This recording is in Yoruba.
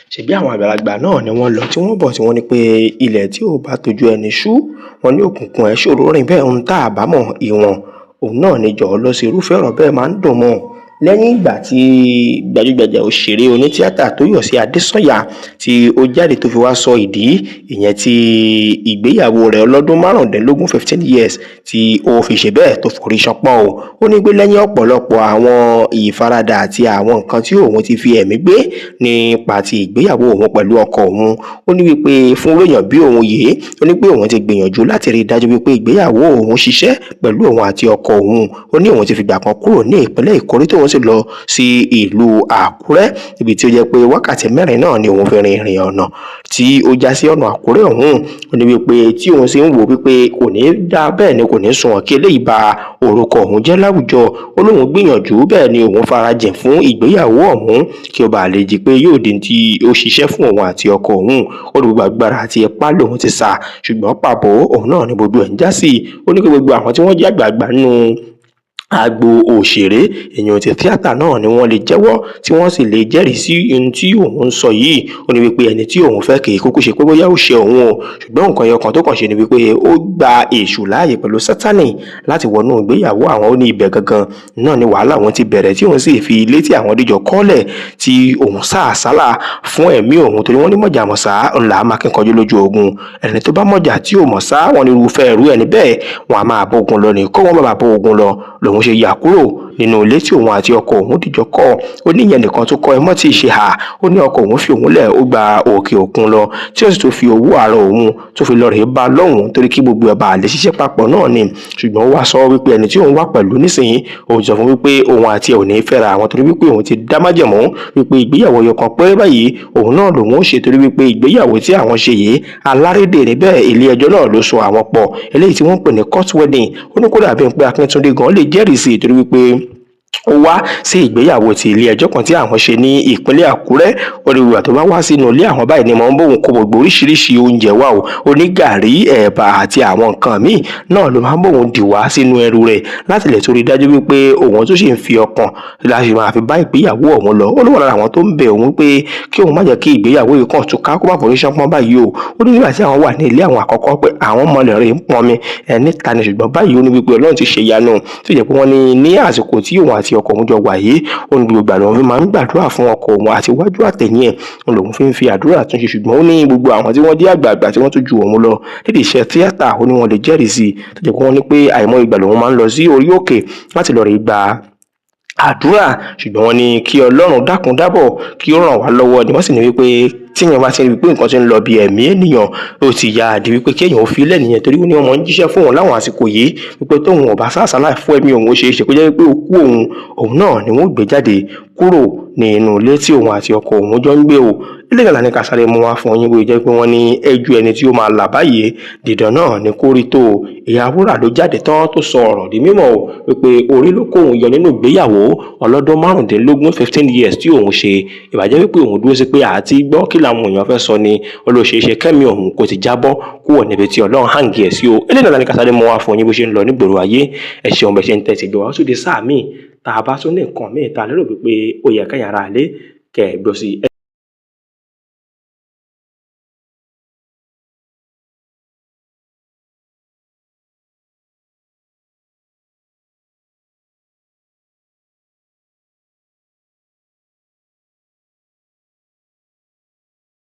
Ṣebí àwọn àgbàlagbà náà ni wọ́n lọ tí wọ́n bọ̀, tí wọ́n ní pé ilẹ̀ tí ò bá tójú ẹni ṣú, wọn ní òkùnkùn ẹ̀ ṣòro rìn bẹ́ẹ̀. Ohun tá a bá mọ̀ ìwọ̀n òun náà ni jọ̀ọ́ lọ sí. Irúfẹ́ ọ̀rọ̀ bẹ́ẹ̀ máa ń dùn mọ́. Lẹ́yìn ìgbà tí gbajúgbajà òṣèré onítìátà Tóyọ̀sí Adésànyà tí ó jáde tó fi wá sọ ìdí ìyẹn tí ìgbéyàwó rẹ̀ ọlọ́dún 15, 15 years, tí ó fi ṣe bẹ́ẹ̀ tó forí ṣánpọ́n o. Ó ní pé lẹ́yìn ọ̀pọ̀lọpọ̀ àwọn ìfaradà àti àwọn nǹkan tí òun ti fi ẹ̀mí gbé nípa ti ìgbéyàwó òun pẹ̀lú ọkọ òun, ó ní wípé fún èèyàn bí òun yìí, ó ní pé òun ti gbìyànjú láti rí i dájú wípé ìgbéyàwó òun ṣiṣẹ́ pẹ̀lú òun àti ọkọ òun. Ó ní òun ti fìgbà kan kúrò ní ìpínlẹ̀ Èkó rí, tóun sì lọ sí ìlú Àkúrẹ́, ibi tí ó jẹ́ pé wákàtí 4 náà ni òun fi rin ìrìn ọ̀nà tí ó já sí ọ̀nà Àkúrẹ́ ọ̀hún. Ó ní wípé tí òun sì ń wò wípé kò ní dá bẹ́ẹ̀ ni kò ní sunwọ̀n kí eléyìí ba orúkọ òun jẹ́ láwùjọ. Ó lóun gbìyànjú, bẹ́ẹ̀ ni òun farajìn fún ìgbéyàwó ọ̀hún kí ó bàa lè di pé yóò di tí ó ṣiṣẹ́ fún òun àti ọkọ òun. Ó ní gbogbo agbára àti ipá lòun ti sà, ṣùgbọ́n pàbó òun náà ni gbogbo ẹ̀ ń já sí. Ó ní kí gbogbo àwọn tí wọ́n jẹ́ àgbààgbà nínú agbo òṣèré èèyàn ti tíátà náà ni wọ́n lè jẹ́wọ́, tí wọ́n sì lè jẹ́rìí sí ohun tí òun ń sọ yìí. Ó ní wípé ẹni tí òun fẹ́ kì í kúkú ṣe pé bóyá ó ṣe òun o, ṣùgbọ́n nǹkan ẹyọ kan tó kàn ṣe ni wípé ó gba èṣù láàyè pẹ̀lú Sátánì láti wọnú ìgbéyàwó àwọn. Ó ní ibẹ̀ gangan náà ni wàhálà òun ti bẹ̀rẹ̀, tí òun sì fi ilé tí àwọn díjọ kọ́lẹ̀, tí òun sá àsálà fún ẹ̀mí òun, torí wọ́n ní mọ̀jà mọ̀sá ńlá máa kíkanjú lójú ogun. Ẹni tó bá mọ̀jà tí ò mọ̀ sá, wọn ní irúfẹ́ ẹrú ẹni bẹ́ẹ̀ wọn a máa bógun lọ ní kó wọn bá bógun lọ. Lòun ṣe yà kúrò nínú ilé tí òun àti ọkọ òun dìjọ kọ́. Ó ní ìyẹn nìkan tó kọ́ ẹ mọ́ tí ì ṣe hà. Ó ní ọkọ òun fi òun lẹ̀, ó gba òkè òkun lọ, tí ó sì tó fi owó ààrẹ òun tó fi lọ rèé bá lọ́hùn-ún, torí kí gbogbo ẹ̀ bá lè ṣiṣẹ́ papọ̀ náà ni. Ṣùgbọ́n ó wá sọ wípé ẹni tí òun wà pẹ̀lú nísìnyí, òun sọ fún wípé òun àti ẹ̀ ò ní fẹ́ra àwọn, torí wípé òun ti dá májẹ̀mú wípé ìgbéyàwó ọyọ kan péré báyìí òun náà lòun ó ṣe, torí wípé ìgbéyàwó tí àwọn ṣe yìí alárédè ní bẹ́ẹ̀, ilé ẹjọ́ náà ló so àwọn pọ̀, eléyìí tí wọ́n ń pè ní court wedding. Ó ní kódà bí n pé Akíntúndé gan lè jẹ́rìí sí i, torí wípé ó wá sí ìgbéyàwó ti ilé ẹjọ́ kan tí àwọn ṣe ní ìpínlẹ̀ Àkúrẹ́. Ó ní ìgbà tó bá wá sínú ilé àwọn báyìí ni mò ń bóun kó gbogbo oríṣiríṣi oúnjẹ wá o. Ó ní gàrí, ẹ̀bà àti àwọn nǹkan míì náà ló máa ń bóun dì wá sínú ẹrù rẹ̀ láti lè torí dájú wípé òun tó sì ń fi ọkàn láti máa fi bá ìgbéyàwó òun lọ. Ó ló wà lára àwọn tó ń bẹ òun pé kí òun má jẹ́ kí ìgbéyàwó yìí kàn túká, kó má forí ṣánpọ́n báyìí o. Ó ní nígbà tí àwọn wà ní ilé àwọn àkọ́kọ́ pé àwọn mọlẹ̀ rẹ̀ ń pọnmi ẹ̀ níta ni, ṣùgbọ́n báyìí ó ní wípé Ọlọ́run ti ṣe ìyanu tó jẹ́ pé wọ́n ní ní àsìkò tí òun àti ọkọ òun jọ wà yìí, ó ní gbogbo ìgbà lòun fi máa ń gbàdúrà fún ọkọ òun àti iwájú àtẹ̀yìn ẹ̀, òun lòun fi ń fi àdúrà túnṣe. Ṣùgbọ́n ó ní gbogbo àwọn tí wọ́n jẹ́ àgbààgbà tí wọ́n tún ju òun lọ nídìí iṣẹ́ tíátà, ó ní wọ́n lè jẹ́rìí sí i, tó jẹ́ pé wọ́n ní pé àìmọ̀ ìgbà lòun máa ń lọ sí orí òkè láti lọ rí gba àdúrà. Ṣùgbọ́n wọ́n ní kí Ọlọ́run dákun dábọ̀ kí ó ràn wá lọ́wọ́ ni. Wọ́n sì ní wípé tíyẹn bá ti rí wípé nǹkan ti ń lọ bí ẹ̀mí ènìyàn, ó ti ya àdí wípé kéèyàn ó fi lẹ̀ nìyẹn, torí ó ní ọmọ ń jíṣẹ́ fún òun láwọn àsìkò yìí wípé tóun ò bá sàsálà fún ẹ̀mí òun, ó ṣeé ṣe kó jẹ́ wípé òkú òun òun náà ni wọ́n gbé jáde kúrò ní inú ilé tí òun àti ọkọ òun jọ ń gbé o. Ilé ìgbàlá ní ká sáré mú wá fún yín, bóyá jẹ́ pé wọ́n ní ẹjú ẹni tí ó máa là báyìí dídán náà ní kó rí tó o. Ìyá wúrà ló jáde tán tó sọ ọ̀rọ̀ di mímọ̀ o wípé orí ló kóun yọ nínú ìgbéyàwó ọlọ́dún 15, 15 years, tí òun ṣe. Ìbàjẹ́ wípé òun dúró sí pé àti gbọ́ kí làwọn èèyàn fẹ́ sọ ni, ó ló ṣeé ṣe kẹ́mi òun kò ti jábọ́ kúrò níbi tí Ọlọ́run hàǹgì ẹ̀ sí o. Ilé ìgbàlá ní ká sáré mú wá fún yín bó ṣe ń lọ nígboro ayé. Ẹ ṣeun bẹ́ẹ̀ ṣe ń tẹ̀sí gbọ́ wá sóde sáà míì tá a bá tún ní nǹkan míì tá a lérò wípé ó yẹ kẹ́yìn ará ilé kẹ́ ẹ gbọ́ sí i.